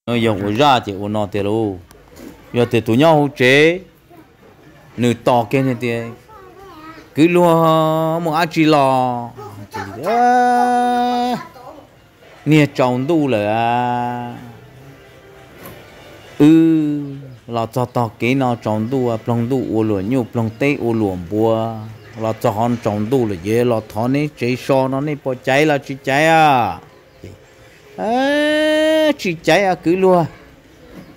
Yog ua zaj ces ua no tiag lauj. Yog tias tus nyob hauv tsev, nws tos kiag tias, kwv luag, mus dab tsi los? Niag tsaus ntuj lawm, wb los txog tog kev no tsaus ntuj, ploog ntuj ua luam nyuj, ploog teb ua luam npua, los txog qhov tsaus ntuj lawm ces los thov neb tsev so no, nej puas caiv los tsis caiv a? Tsis caiv os kwv luag.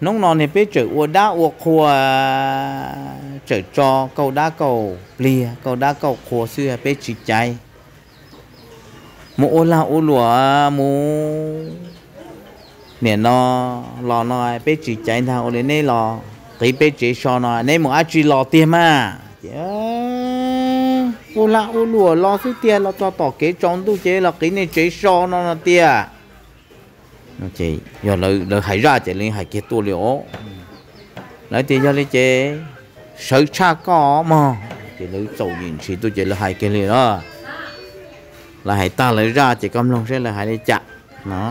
Hnub no niag peb tseem ua dab ua qhua, tseem tso kauj dab kauj pliag, kauj dab kauj qhua xwb, peb tsis caiv. Mus ua lag ua luam mus, nim no los no peb tsis caiv ntag. Ua li neb los qiv peb tsev so no, neb mus dab tsi los tiag mas? Ces ua lag ua luam los xwb tiag, los txog tom kev tsaus ntuj ces los qiv nej tsev so no no tiag. Yog lawv hais zaj ces lawv hais kiag tuaj li os. Lawv tias yog li ces sawv tshaj koj mog. Ces lawv txaus yim ntshis tuaj ces lawv hais kiag li os. Lawv hais tag lawv zaj ces koj mloog saib lawv hais li cas no.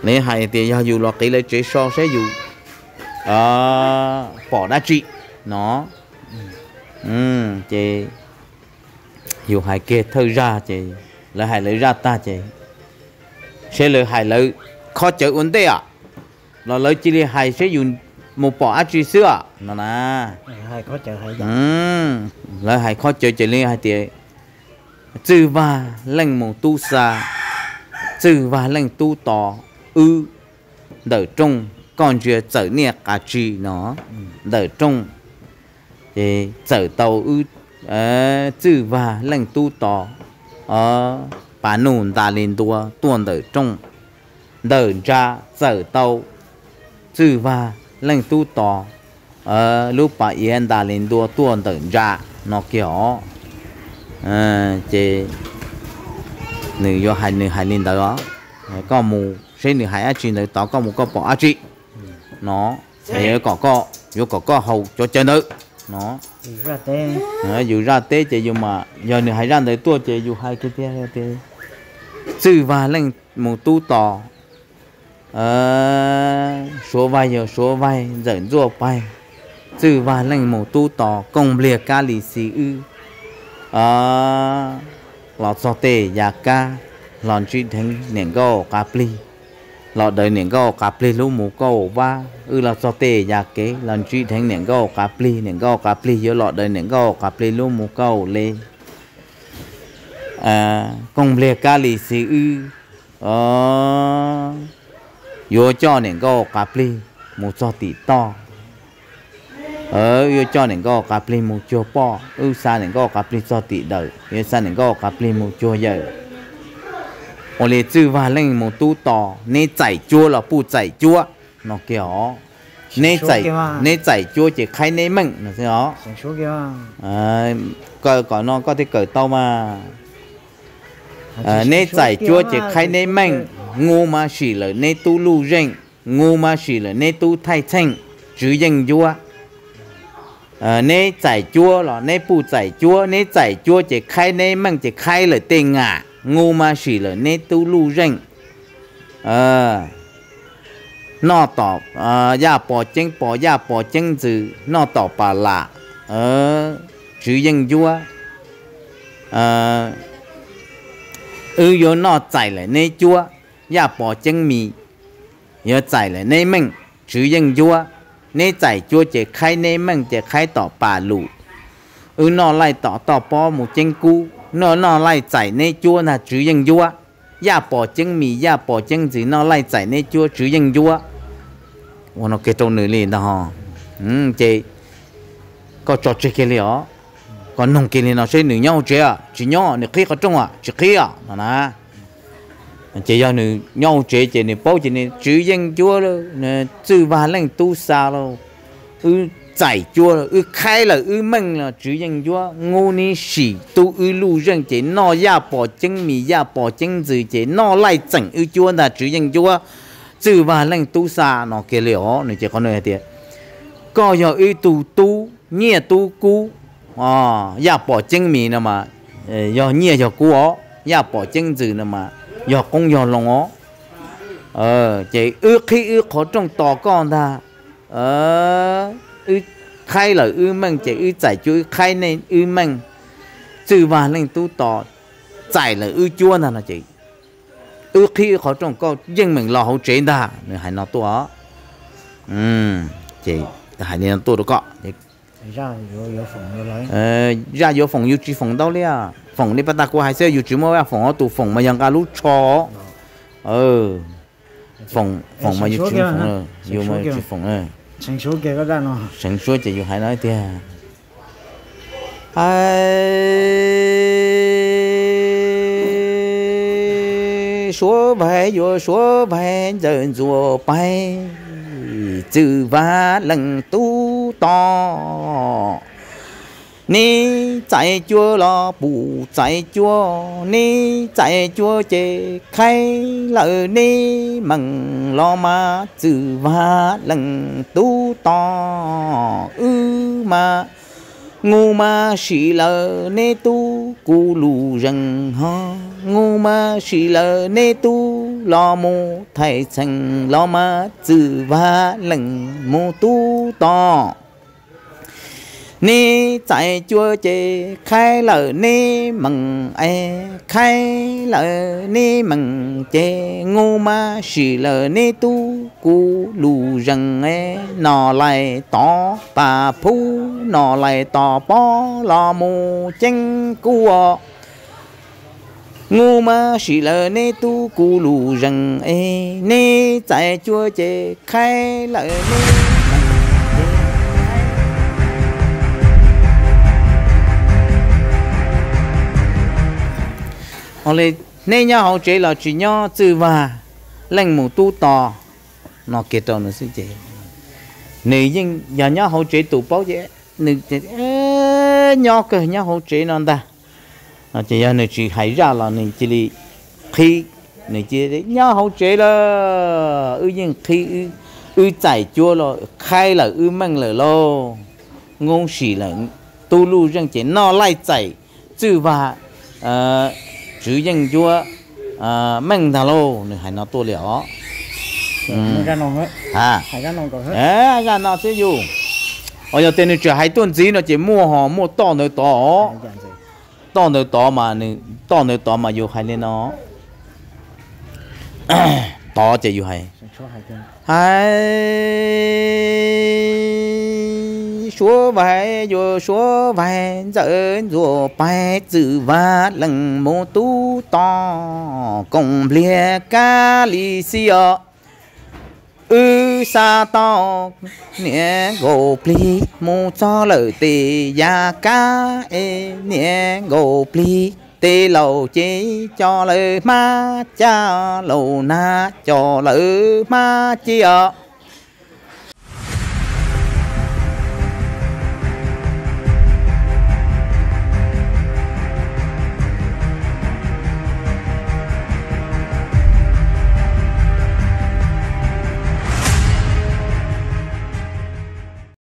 Lawv hais tias yog yus los qiv lawv tsev so saib yus pom dab tsi no. Ces yus hais kiag thawj zaj ces lawv hais lawv zaj tag ces saib lawv hais lawv khob cawv ua ntej os, los lawv cia li hais saib yus mus pom dab tsi xwb os no na. Lawv hais khob cawv ces li hais tias, txwj vag leej mus tub xa, txwj vag leej tub tos, wb ntawm rooj, koj ntsia txawm niaj qas tsi no, ntawm rooj. Ces txawm tau wb, txwj vag leej tub tos, pas nuj ntas li ntua tuaj ntawm rooj. Ntawm ntsa txawm tau txwj vag leej tub tos, lub pas iav ntas li ntua tuaj ntawm ntsa no kiag os. Ces nws yuav hais nws hais li ntawd os. Koj mus saib nws hais dab tsi ntawd tod, koj mus koj pom dab tsi no, yuav kom koj haus cov cawv ntawd no. Yus zaj teb ces yus mas yog nws hais zaj ntawd tuaj ces yus hais kiag tiag tias, txwj vag leej mus tub tos, suav vaig yog suav vaig ntxawm ntxuaj paig, txwj vag leej mus tub tos kooj npliag kab li xi wb los txog tej yav kab, los ntsib dheev niam nkauj qas plig, los daws niam nkauj qas plig lub mus kauj vab. Wb los txog tej yav kev los ntsib dheev niam nkauj qas plig, niam nkauj qas plig yuav los daws niam nkauj qas plig lub mus kauj le. Kooj npliag kab li xi wb yuav coj niam nkauj qas plig mus txog tim toj. Wb yuav coj niam nkauj qas plig mus cuag poj, wb xa niam nkauj qas plig txog tim dawm, yuav xa niam nkauj qas plig mus cuag yawm. Ua li txwj vag leej mus tub tos, neb txais cuab los puj txais cuab no kiag os. Neb txais cuab ces qhaib neb meej no xwb os. Kawm kom no koj thiaj kawm tau mas. Neb txais cuab ces qhaib neb meej, nub mab sim lawm neb tub luj zeej, nub mab sim lawm neb tub thaij txheej, tswv yeej ncuab. Neb txais cuab los neb puj txais cuab, neb txais cuab ces qhaib neb meej ces qhaib lawm tej ngam, nub mab sim lawm neb tub luj zeej. Noj tom yaj pos ceeb pos, yaj pos ceeb ntxws, noj tom pas lam, tswv yeej ncuab. Wb yuav noj txais lawm neb cuab, yaj pos ceeb mis, yuav txais lawm neb meej, tswv yeej ncuab. Neb txais cuab ces qhaib neb meej ces qhaib tom pas lum. Wb noj laij tom toj pob mus ceeb kub, noj noj laij txais neb cuab ntag tswv yeej ncuab. Yaj pos ceeb mis, yaj pos ceeb ntxws, noj laij txais neb cuab tswv yeej ncuab. Ua no kiag rau nws li ntag ho. Ces koj tso tseg kiag li os. Koj noog kiag li no seb nws nyob hauv tsev, tsis nyob, nws qhib qhov rooj, tsis qhib no na. Ces yog nws nyob hauv tsev ces nws paub ces nws tswv yeej ncuab, txwj vag leej tub xa lauj, wb txais cuab lauj, wb qhaib lawm wb meej los tswv yeej ncuab. Nub neb sim tub wb luj zeej ces noj yaj pos ceeb mis, yaj pos ceeb ntxws ces noj laij txeem wb cuab ntag tswv yeej ncuab. Txwj vag leej tub xa no kiag li os. Nws ces qhov no hais tias, koj yog wb tug tub, nyiaj tub kub. Yaj pos ceeb mis no mas yog nyiaj yog kub os, yaj pos ceeb ntxws no mas yog qoob yog loo os. Ces wb qhib wb qhov rooj tos koj ntag. Wb qhaib lawm wb meej ces wb txais cuab, wb qhaib nej wb meej, Txwj Vag Leej Tub Tos txais lawm wb cuab ntag no ces wb qhib wb qhov rooj, koj yeej meem los hauv tsev ntag. Nws hais no tuaj. Ces hais li no tuaj rau koj. Zaj yuav foom yus tsis foom ntau li, foom li pas tas kuv hais xwb, yus tsis muaj foom, ob tus foom mas yog nqa lub tsho. Foom mas yus tsis foom, yus tsis foom. Seev suab ces yus hais no tiag. Hais Suav Vaig yuav Suav Vaig, Ntxawm Ntxuam Paig, Txwj Vag Leej Tub Tos, neb txais cuab los puas txais cuab? Neb txais cuab ces qhaib lawm neb meem los mas, Txwj Vag Leej Tub Tos, wb mas nus mas sim lawm neb tub kuv lus zees ho, nus mas sim lawm neb tub los mus thaij txheem los mas, Txwj Vag Leej Tub Tos, neb txais cuab ces qhaib lawm neb meem es, qhaib lawm neb meem ces nus mas sim lawm neb tub kuv lus zees es, Nom Lais Tov Pas Phub, Nom Lais Tos Pob los mus ceeb kuj os, nus mas sim lawm neb tub kuv lus zees es, neb txais cuab ces qhaib lawm neb meem ces neb nyob hauv tsev los tsis nyob, Txwj Vag Leej mus Tub Tos no kiag rau nws xwb ces nws yeej yog nyob hauv tsev tus paub ces nws nyob kawg nyob hauv tsev no ntag. Ces yog nws tsis hais zaj los nws cia li qhib, nws cia li nyob hauv tsev lawm, wb yeej qhib, wb txais cuab los qhaib lawm wb meej lawm lauj, nus sim lawm tub lus zees ces Nom Lais txais Txwj Vag, Tswv Yeej cuab meej ntag lauj, nws hais no tuaj li os. Zaj no xwb yus, os yog tias nws tseem hais tuaj ntxiv no ces muaj ho muaj toj ntawd tod, toj ntawd tod mas nws, toj ntawd tod mas yus hais li no, tod ces yus hais, hais Suav Vaig yuav Suav Vaig, Ntxawm Ntxuam Paig, Txwj Vag Leej mus Tub Tos, Koom Npliag Kab Lis Xij os, wb xa tau niam nkaus plig mus txog lawm tes Yaj Kab es, niam nkaus plig tes laus ces coj lawv hmab caj, laus nag coj lawv hmab caj os,